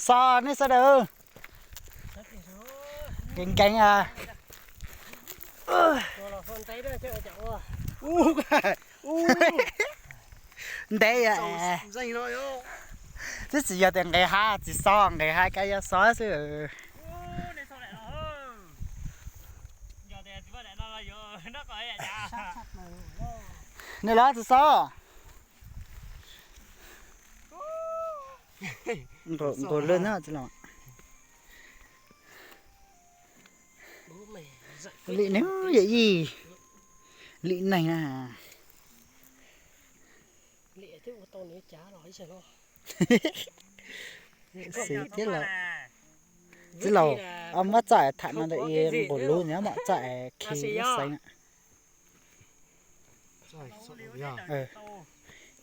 Xo nej sawv daws. Nkees nkees a. Ntev, twb tsis yog tias nqis hav, tsis xo nqis hav, kab yog xo xwb. Nej los tsis xo. Nqus lwj na txiv laus. Lim neeg yawm yij, lim neeg na. Xwb thiab los, txiv laus, muab txoj tham no ntawm nqus lub ntawd, muab txoj khi lub xeev.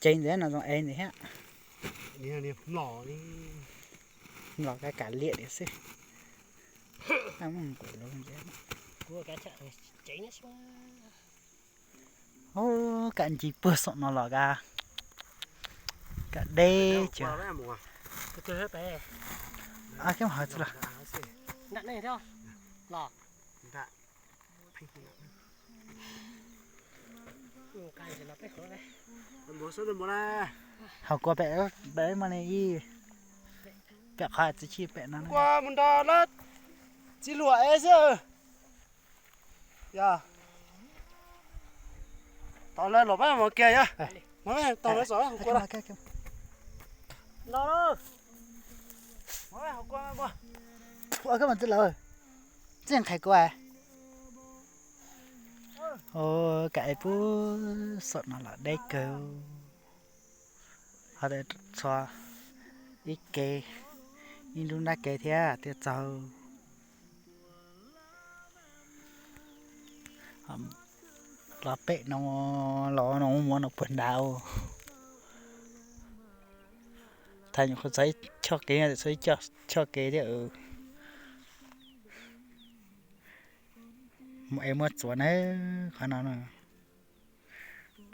Ceev ntawd no zoo ev ntawd thiab. Los kav liam li xwb. Nqus lub ntawd. Ub, kam ncig puag saum no los kav, kam deb cia. Keb mus hais txij los. Hauv kua pem, pem mas ne ib, pem qhov txiv tshij pem no. Kua mus nrog lawv txiv hluas ev xwb. Yog tau lawv los pab mus kiag yog. Tau lawv txog hauv kua. Los, hauv kua. Ua koj mas txiv laus, txiv nqhais kua. Ua kam ev puag saum no los deb kawg. Ho txhua ib ke, ib lub nrab ke thiab thiaj txaus. Los pem no, los no muab no puag nrad. Thaum nyuam qhuav txog ib choj kev, txog ib choj kev thiab. Mus es muab txuas na, qhov no.